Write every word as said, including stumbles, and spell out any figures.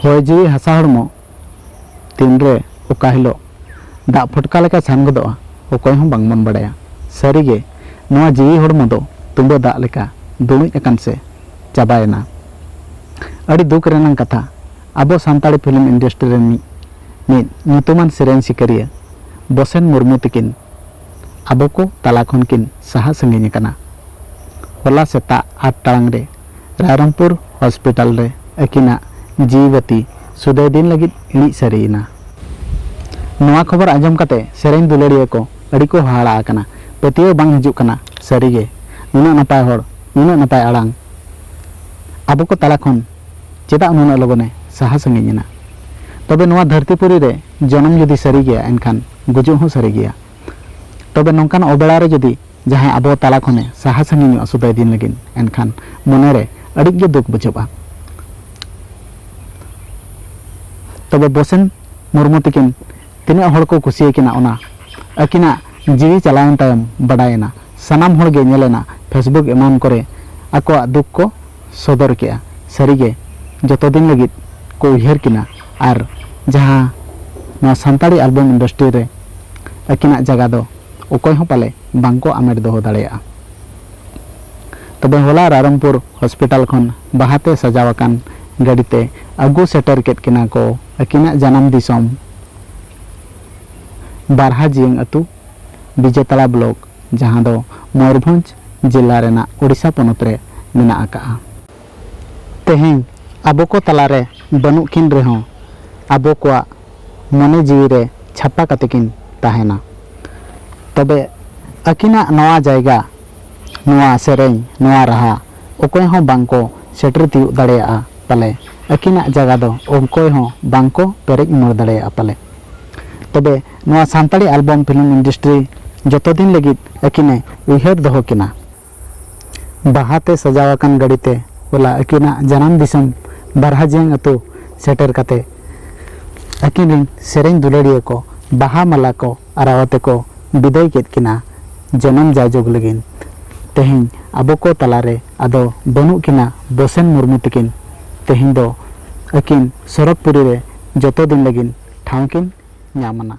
ᱦᱚᱭ ᱡᱤᱣᱤ ᱦᱟᱥᱟ ᱦᱚᱲᱢᱚ ᱛᱤᱱᱨᱮ ᱚᱠᱟ ᱦᱤᱞᱳᱜ ᱫᱟᱜ ᱯᱷᱚᱴᱠᱟ ᱞᱮᱠᱟ ᱪᱷᱟᱱ ᱜᱚᱫᱚᱜᱼᱟ, ᱚᱠᱚᱭ ᱦᱚᱸ ᱵᱟᱝᱵᱚᱱ ᱵᱟᱲᱟᱭᱟ᱾ ᱥᱟᱹᱨᱤᱜᱮ, ᱱᱚᱣᱟ ᱡᱤᱣᱤ ᱦᱚᱲᱢᱚ ᱫᱚ ᱛᱩᱢᱵᱟᱹ ᱫᱟᱜ ᱞᱮᱠᱟ ᱫᱩᱲᱩᱡ ᱟᱠᱟᱱ ᱥᱮ ᱪᱟᱵᱟᱭᱮᱱᱟ᱾ ᱟᱹᱰᱤ ᱫᱩᱠ ᱨᱮᱱᱟᱜ ᱠᱟᱛᱷᱟ, ᱟᱵᱚ ᱥᱟᱱᱛᱟᱲᱤ film industry ᱨᱮᱱ ᱢᱤᱫ, ᱢᱤᱫ ᱧᱩᱛᱩᱢᱟᱱ ᱥᱮᱨᱮᱧ ᱥᱤᱠᱟᱹᱨᱤᱭᱟᱹ ᱵᱚᱥᱮᱱ ᱢᱩᱨᱢᱩ ᱛᱤᱠᱤᱱ ᱟᱵᱚ ᱠᱚ ᱛᱟᱞᱟ ᱠᱷᱚᱱ ᱠᱤᱱ ᱥᱟᱦᱟ ᱥᱟᱺᱜᱤᱧ ᱟᱠᱟᱱᱟ᱾ ᱦᱚᱞᱟ ᱥᱮᱛᱟᱜ ᱟᱴ ᱴᱟᱲᱟᱝ ᱨᱮ ᱨᱟᱭᱨᱚᱝᱯᱩᱨ ᱦᱚᱥᱯᱤᱴᱟᱞ ᱨᱮ ᱟᱹᱠᱤᱱᱟᱜ ᱡᱤᱣᱤ ᱵᱟᱹᱛᱤ ᱥᱩᱫᱟᱹᱭ ᱫᱤᱱ ᱞᱟᱹᱜᱤᱫ ᱤᱬᱤᱡ ᱥᱟᱹᱨᱤᱭᱮᱱᱟ᱾ ᱱᱚᱣᱟ ᱠᱷᱚᱵᱚᱨ ᱟᱸᱡᱚᱢ ᱠᱟᱛᱮ ᱥᱮᱨᱮᱧ ᱫᱩᱞᱟᱹᱲᱤᱭᱟᱹ ᱠᱚ ᱟᱹᱰᱤ ᱠᱚ ᱦᱟᱦᱟᱲᱟ ᱟᱠᱟᱱᱟ᱾ ᱯᱟᱹᱛᱭᱟᱹᱣ ᱵᱟᱝ ᱦᱤᱡᱩᱜ ᱠᱟᱱᱟ, ᱥᱟᱹᱨᱤᱜᱮ ᱱᱩᱱᱟᱹᱜ ᱱᱟᱯᱟᱭ ᱦᱚᱲ, ᱱᱩᱱᱟᱹᱜ ᱱᱟᱯᱟᱭ ᱟᱲᱟᱝ ᱟᱵᱚ ᱠᱚ ᱛᱟᱞᱟ ᱠᱷᱚᱱ ᱪᱮᱫᱟᱜ ᱱᱩᱱᱟᱹᱜ ᱞᱚᱜᱚᱱᱮ ᱥᱟᱦᱟ ᱥᱟᱺᱜᱤᱧ ᱮᱱᱟ? ᱛᱚᱵᱮ ᱱᱚᱣᱟ ᱫᱷᱟᱹᱨᱛᱤ ᱯᱩᱨᱤ ᱨᱮ ᱡᱚᱱᱚᱢ ᱡᱩᱫᱤ ᱥᱟᱹᱨᱤ ᱜᱮᱭᱟ, ᱮᱱᱠᱷᱟᱱ ᱜᱩᱡᱩᱜ ᱦᱚᱸ ᱥᱟᱹᱨᱤ ᱜᱮᱭᱟ᱾ ᱛᱚᱵᱮ ᱱᱚᱝᱠᱟᱱ ᱚᱵᱮᱲᱟ ᱨᱮ ᱡᱩᱫᱤ ᱡᱟᱦᱟᱸᱭ ᱟᱵᱚ ᱛᱟᱞᱟ ᱠᱷᱚᱱᱮ ᱥᱟᱦᱟ ᱥᱟᱺᱜᱤᱧᱚᱜᱼᱟ ᱥᱩᱫᱟᱹᱭ ᱫᱤᱱ ᱞᱟᱹᱜᱤᱫ, ᱮᱱᱠᱷᱟᱱ ᱢᱚᱱᱮᱨᱮ ᱟᱹᱰᱤ ᱜᱮ ᱫᱩᱠ ᱵᱩᱡᱷᱟᱹᱜᱼᱟ᱾ ᱛᱚᱵᱮ ᱵᱚᱥᱮᱱ ᱢᱩᱨᱢᱩ ᱛᱤᱠᱤᱱ ᱛᱤᱱᱟᱹᱜ ᱦᱚᱲ ᱠᱚ ᱠᱩᱥᱤᱭᱟᱹᱠᱤᱱᱟ, ᱚᱱᱟ ᱟᱹᱠᱤᱱᱟᱜ ᱡᱤᱣᱤ ᱪᱟᱞᱟᱣᱮᱱ ᱛᱟᱭᱚᱢ ᱵᱟᱰᱟᱭᱮᱱᱟ᱾ ᱥᱟᱱᱟᱢ ᱦᱚᱲ ᱜᱮ ᱧᱮᱞᱮᱱᱟ, Facebook ᱮᱢᱟᱱ ᱠᱚᱨᱮ ᱟᱠᱚᱣᱟᱜ ᱫᱩᱠ ᱠᱚ ᱥᱚᱫᱚᱨ ᱠᱮᱜᱼᱟ᱾ ᱥᱟᱹᱨᱤᱜᱮ ᱡᱚᱛᱚ ᱫᱤᱱ ᱞᱟᱹᱜᱤᱫ ᱠᱚ ᱩᱭᱦᱟᱹᱨ ᱠᱤᱱᱟ, ᱟᱨ ᱡᱟᱦᱟᱸ ᱱᱚᱣᱟ ᱥᱟᱱᱛᱟᱲᱤ album industry ᱨᱮ ᱟᱹᱠᱤᱱᱟᱜ ᱡᱟᱭᱜᱟ ᱫᱚ ᱚᱠᱚᱭ ᱦᱚᱸ ᱯᱟᱞᱮ ᱵᱟᱝᱠᱚ ᱟᱢᱮᱴ ᱫᱚᱦᱚ ᱫᱟᱲᱮᱭᱟᱜᱼᱟ᱾ ᱛᱚᱵᱮ ᱦᱚᱞᱟ ᱨᱟᱭᱨᱚᱝᱯᱩᱨ ᱦᱚᱥᱯᱤᱴᱟᱞ ᱠᱷᱚᱱ ᱵᱟᱦᱟᱛᱮ ᱥᱟᱡᱟᱣ ᱟᱠᱟᱱ ᱜᱟᱹᱰᱤᱛᱮ ᱟᱹᱜᱩ ᱥᱮᱴᱮᱨ ᱠᱮᱫ ᱠᱤᱱᱟ ᱠᱚ ᱟᱹᱠᱤᱱᱟᱜ ᱡᱟᱱᱟᱢ ᱫᱤᱥᱚᱢ ᱵᱟᱨᱦᱟ ᱡᱤᱭᱟᱹᱝ ᱟᱹᱛᱩ, ᱵᱤᱡᱮᱛᱟᱲᱟ ᱵᱞᱚᱠ, ᱡᱟᱦᱟᱸ ᱫᱚ ᱢᱚᱭᱩᱨᱵᱷᱚᱸᱡᱽ ᱡᱤᱞᱟ ᱨᱮᱱᱟᱜ ᱳᱰᱤᱥᱟ ᱯᱚᱱᱚᱛ ᱨᱮ ᱢᱮᱱᱟᱜ ᱟᱠᱟᱫᱼᱟ᱾ ᱛᱮᱦᱮᱧ ᱟᱵᱚ ᱠᱚ ᱛᱟᱞᱟᱨᱮ ᱵᱟᱹᱱᱩᱜ ᱠᱤᱱ ᱨᱮᱦᱚᱸ, ᱟᱵᱚ ᱠᱚᱣᱟᱜ ᱢᱚᱱᱮ ᱡᱤᱣᱤ ᱨᱮ ᱪᱷᱟᱯᱟ ᱠᱟᱛᱮ ᱠᱤᱱ ᱛᱟᱦᱮᱱᱟ᱾ ᱛᱚᱵᱮ ᱟᱹᱠᱤᱱᱟᱜ ᱱᱚᱣᱟ ᱡᱟᱭᱜᱟ, ᱱᱚᱣᱟ ᱥᱮᱨᱮᱧ, ᱱᱚᱣᱟ ᱨᱟᱦᱟ ᱚᱠᱚᱭ ᱦᱚᱸ ᱵᱟᱝ ᱠᱚ ᱥᱮᱴᱮᱨ ᱛᱤᱭᱳᱜ ᱫᱟᱲᱮᱭᱟᱜᱼᱟ ᱯᱟᱞᱮ᱾ ᱟᱹᱠᱤᱱᱟᱜ ᱡᱟᱭᱜᱟ ᱫᱚ ᱚᱠᱚᱭ ᱦᱚᱸ ᱵᱟᱝ ᱠᱚ ᱯᱮᱨᱮᱡ ᱩᱢᱟᱹᱲ ᱫᱟᱲᱮᱭᱟᱜᱼᱟ ᱯᱟᱞᱮ᱾ ᱛᱚᱵᱮ ᱱᱚᱣᱟ ᱥᱟᱱᱛᱟᱲᱤ album film industry ᱡᱚᱛᱚ ᱫᱤᱱ ᱞᱟᱹᱜᱤᱫ ᱟᱹᱠᱤᱱᱮ ᱩᱭᱦᱟᱹᱨ ᱫᱚᱦᱚ ᱠᱤᱱᱟ᱾ ᱵᱟᱦᱟᱛᱮ ᱥᱟᱡᱟᱣ ᱟᱠᱟᱱ ᱜᱟᱹᱰᱤᱛᱮ ᱦᱚᱞᱟ ᱟᱹᱠᱤᱱᱟᱜ ᱡᱟᱱᱟᱢ ᱫᱤᱥᱚᱢ ᱵᱟᱨᱦᱟᱡᱤᱭᱟᱹᱝ ᱟᱹᱛᱩ ᱥᱮᱴᱮᱨ ᱠᱟᱛᱮ ᱟᱹᱠᱤᱱ ᱨᱤᱱ ᱥᱮᱨᱮᱧ ᱫᱩᱞᱟᱹᱲᱤᱭᱟᱹ ᱠᱚ ᱵᱟᱦᱟ ᱢᱟᱞᱟ ᱠᱚ ᱟᱨᱟᱣ ᱟᱛᱮ ᱠᱚ ᱵᱤᱫᱟᱹᱭ ᱠᱮᱫ ᱠᱤᱱᱟ ᱡᱚᱱᱚᱢ ᱡᱟᱭᱡᱩᱜᱽ ᱞᱟᱹᱜᱤᱫ᱾ ᱛᱮᱦᱮᱧ ᱟᱵᱚ ᱠᱚ ᱛᱟᱞᱟᱨᱮ ᱟᱫᱚ ᱵᱟᱹᱱᱩᱜ ᱠᱤᱱᱟ ᱵᱚᱥᱮᱱ ᱢᱩᱨᱢᱩ ᱛᱤᱠᱤᱱ᱾ ᱛᱮᱦᱮᱧ ᱫᱚ ᱟᱹᱠᱤᱱ ᱥᱚᱨᱚᱜᱽᱯᱩᱨᱤ ᱨᱮ ᱡᱚᱛᱚ ᱫᱤᱱ ᱞᱟᱹᱜᱤᱫ ᱴᱷᱟᱶ ᱠᱤᱱ ᱧᱟᱢ ᱟᱱᱟ᱾